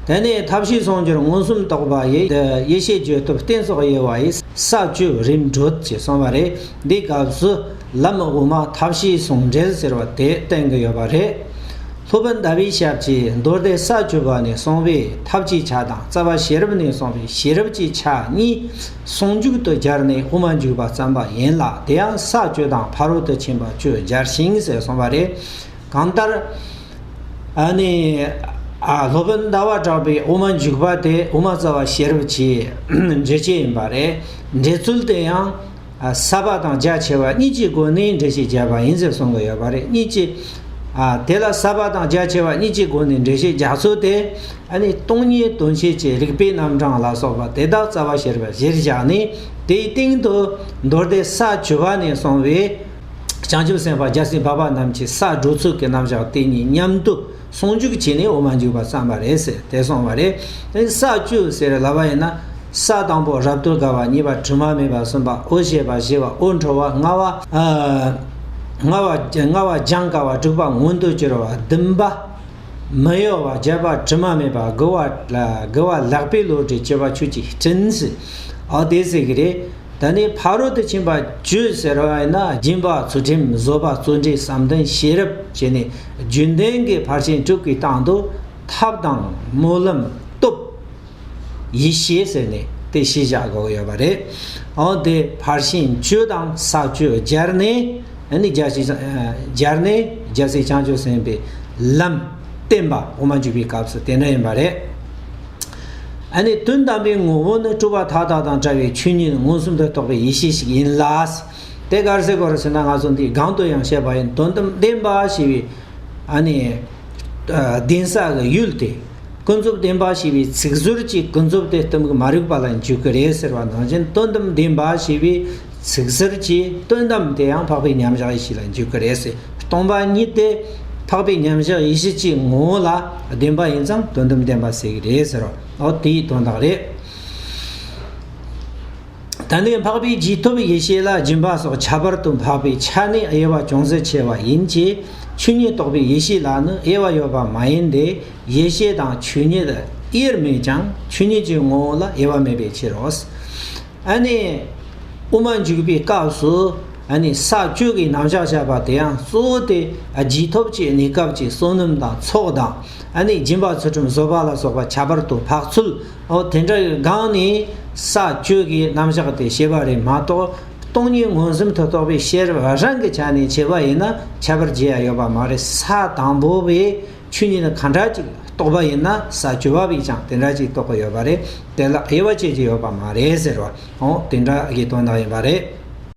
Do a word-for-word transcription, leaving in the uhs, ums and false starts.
དེ་ནས་ཐབས་ཤེས་ཟུང་འཇུག་མངོན་སུམ་རྟོགས་པ་ཡི། ཡེ་ཤེས་བརྗོད་སྟོབས་རྟེན་སོགས་དབྱེ་བ་ཡི། ས་བཅུ་རིམ་བགྲོད་ཅེས་གསུངས་པ་རེད། འདིའི་སྐབས་སུ་ལམ་དབུ་མ་ཐབས་ཤེས་ཟུང་འབྲེལ་ཟེར་བ་དེ་བསྟན་གྱི་ཡོད་པ་རེད། སློབ་དཔོན་ཟླ་བའི་ཞབས་ཀྱིས་མདོ་སྡེ་ས་བཅུ་པ་ནས་གསུངས་པའི་ཐབས་ཀྱི་ཆ་དང་རྩ་བ་ཤེས་རབ་ནས་གསུངས་པའི་ཤེས་རབ་ཀྱི་ཆ་གཉིས་ཟུང་འཇུག་ཏུ་སྦྱར་ནས་དབུ་མ་འཇུག་པ་བརྩམས་པ་ཡིན་ལ། དེ་ཡང་ས་བཅུ་དང་ཕ་རོལ་ཏུ་ཕྱིན་པ་བཅུ་སྦྱར་ཞིང་ཟེར་གསུངས་པ་རེད། གང་ལྟར། ཨ་ནི། ཨ། སློབ་དཔོན་ཟླ་བ་གྲགས་པའི་དབུ་མ་འཇུག་པ་དེ་དབུ་མ་རྩ་བ་ཤེས་རབ་ཀྱི་འགྲེལ་བྱེད་ཡིན་པ་རེད། འགྲེལ་ཚུལ་དེ་ཡང་། ཨ། ས་པ་དང་རྒྱ་ཆེ་བ་གཉིས་ཀྱི་སྒོ་ནས་འགྲེལ་བཤད་བརྒྱབ་པ་ཡིན་ཟེར་གསུང་གི་ཡོད་པ་རེད། གཉིས་ཀྱི། ཨ། དེ་ལ་ས་པ་དང་རྒྱ་ཆེ་བ་གཉིས་ཀྱི་སྒོ་ནས་འགྲེལ་བཤད་རྒྱག་ཚུལ་དེ། ཨ་ནི་སྟོང་ཉིད་དོན་བྱེད་ཀྱི་རིགས་པའི་རྣམ་གྲངས་ལ་སོགས་པ་དེ་དག་རྩ་བ་ཤེས་རབ་གཞིར་བཞག་ནས། དེའི་སྟེང་དུ་མདོ་སྡེ་ས་བཅུ་པ་ནས་གསུངས་པའི་བྱང་ཆུབ་སེམས་དཔའ་རྒྱལ་སྲས་འཕགས་པ་རྣམས་ཀྱི་ས་བགྲོད་ཚུལ་གྱི་རྣམ་གཞག་དེ་གཉིས་མཉམ་དུ་ཟུང་འཇུག་བྱས་ནས་དབུ་མ་འཇུག་པ་བརྩམས་པ་རེད་ཟེར་དེ་གསུངས་པ་རེད། དེ་ས་བཅུ་ཟེར་ལབ་པ་ཡིན་ན། ས་དང་པོ་རབ་ཏུ་དགའ་བ། གཉིས་པ་དྲི་མ་མེད་པ། གསུམ་པ་འོད་བྱེད་པ། བཞི་པ་འོད་འཕྲོ་བ། ལྔ་པ། ཨ། ལྔ་པ་ལྔ་པ་སྦྱང་དཀའ་བ། དྲུག་པ་མངོན་དུ་གྱུར་བ། བདུན་པ་མི་གཡོ་བ། བརྒྱད་པ་དྲི་མ་མེད་པ། དགུ་པ་ལ་དགུ་པ་ལེགས་པའི་བློ་གྲོས། བཅུ་པ་ཆོས་ཀྱི་སྤྲིན་ཟེར། ཨོ་དེ་ཟེར་གི་རེད། ད་ནི་ཕ་རོལ་ཏུ་ཕྱིན་པ་བཅུ་ཟེར་བ་ཡིན་ན། སྦྱིན་པ། ཚུལ་ཁྲིམས། བཟོད་པ། བརྩོན་འགྲུས། བསམ་གཏན། ཤེས་རབ་བྱས་ནས་རྒྱུན་ལྡན་གྱི་ཕར་ཕྱིན་དྲུག་གི་སྟེང་དུ་ཐབས་དང་སྨོན་ལམ། སྟོབས། ཡེ་ཤེས་ཟེར་ནས་དེ་ཤེས་བྱ་དགོས་ཡོད་པ་རེད། འོ་དེ་ཕར་ཕྱིན་བཅུ་དང་ས་བཅུ་སྦྱར་ནས། ཨ་ནི་རྒྱལ་སྲས། སྦྱར་ནས་རྒྱལ་སྲས་བྱང་ཆུབ་སེམས་དཔའི་ལམ་བསྟན་པ་དབུ་མ་འཇུག་པའི་སྐབས་སུ་དེ་འདྲ་ཡིན་པ་རེད། ཨ་ནི་དོན་དམ་པའི་ངོ་བོ་ནི་སྤྲོས་པ་མཐའ་དག་དང་བྲལ་བའི་ཆོས་ཉིད་མངོན་སུམ་དུ་རྟོགས་པའི་ཡེ་ཤེས་ཤིག་ཡིན་ལ། དེ་ག་རེ་ཟེར་དགོས་རེད་ཟེར་ན། ང་ཚོ་འདི་སྒང་དུ་ཡང་བཤད་པ་ཡིན། དོན་དམ་བདེན་པ་ཞེས་པའི། ཨ་ནི། ཨ། གདན་ས་གི་ཡུལ་དེ། ཀུན་རྫོབ་བདེན་པ་ཞེས་པའི་ཚིག་ཟུར་གྱིས་ཀུན་རྫོབ་དེ་གཏི་མུག་མ་རིག་པ་ལ་འཇུག་གི་རེད་ཟེར་བ་ནང་བཞིན། དོན་དམ་བདེན་པ་ཞེས་པའི་ཚིག་ཟུར་གྱིས་དོན་དམ་དེ་ཡང་འཕགས་པའི་མཉམ་གཞག་ཡེ་ཤེས་ལ་འཇུག་གི་རེད་ཟེར། སྟོང་པ་ཉིད་དེ་འཕགས་པའི་མཉམ་གཞག་ཡེ་ཤེས་ཀྱི་ངོ་བོ་ལ་བདེན་པ་ཡིན་ཙང་དོན་དམ་བདེན་པ་ཟེར་གི་རེད་ཟེར་བ། འོ་དེའི་དོན་དག་རེད། ད་ནི་འཕགས་པའི་རྗེས་ཐོབ་ཡེ་ཤེས་ལ་སྦྱིན་པ་སོགས་ཁྱད་པར་དུ་འཕགས་པའི་ཆ་ནས་དབྱེ་བ་ཅུང་ཟད་ཕྱེ་བ་ཡིན་གྱི། ཆོས་ཉིད་རྟོགས་པའི་ཡེ་ཤེས་ལ་ནི་དབྱེ་བ་ཡོད་པ་མ་ཡིན་ཏེ། ཡེ་ཤེས་དང་ཆོས་ཉིད་དབྱེར་མེད་ཀྱང་ཆོས་ཉིད་ཀྱི་ངོ་བོ་ལ་དབྱེ་བ་མེད་པའི་ཕྱིར་རོ། ཨ་ནི། དབུ་མ་འཇུག་པའི་སྐབས་སུ། ཨ་ནི་ས་བཅུ་གི་རྣམ་གཞག་བྱ་བ་དེ་ཡང་གཙོ་བོ་དེ་རྗེས་ཐོབ་ཀྱི་གནས་སྐབས་ཀྱི་བསོད་ནམས་དང་ཚོགས་དང་། ཨ་ནི་སྦྱིན་པ་ཚུལ་ཁྲིམས་བཟོད་པ་ལ་སོགས་པ་ཁྱད་པར་དུ་འཕགས་ཚུལ། འོ་དེ་འདྲ་གི་སྒང་ནས་ས་བཅུ་གི་རྣམ་གཞག་དེ་བཤད་པ་རེད་མ་གཏོགས། སྟོང་ཉིད་མངོན་སུམ་དུ་རྟོགས་པའི་ཤེས་རབ་རང་གི་ཆ་ནས་ཕྱེ་བ་ཡིན་ན་ཁྱད་པར་བྱེད་ཡ་ཡོད་པ་མ་རེད། ས་དང་པོ་བའི་ཆོས་ཉིད་གང་འདྲ་ཅིག་རྟོགས་པ་ཡིན་ན། ས་བཅུ་པ་བས་ཀྱང་དེ་འདྲ་ཅིག་རྟོགས་ཀྱི་ཡོད་པ་རེད། དེ་ལ་དབྱེ་བ་བྱེད་ཀྱི་ཡོད་པ་མ་རེད་ཟེར་བ། འོ་དེ་འདྲ་གི་དོན་དག་ཡིན་པ་རེད།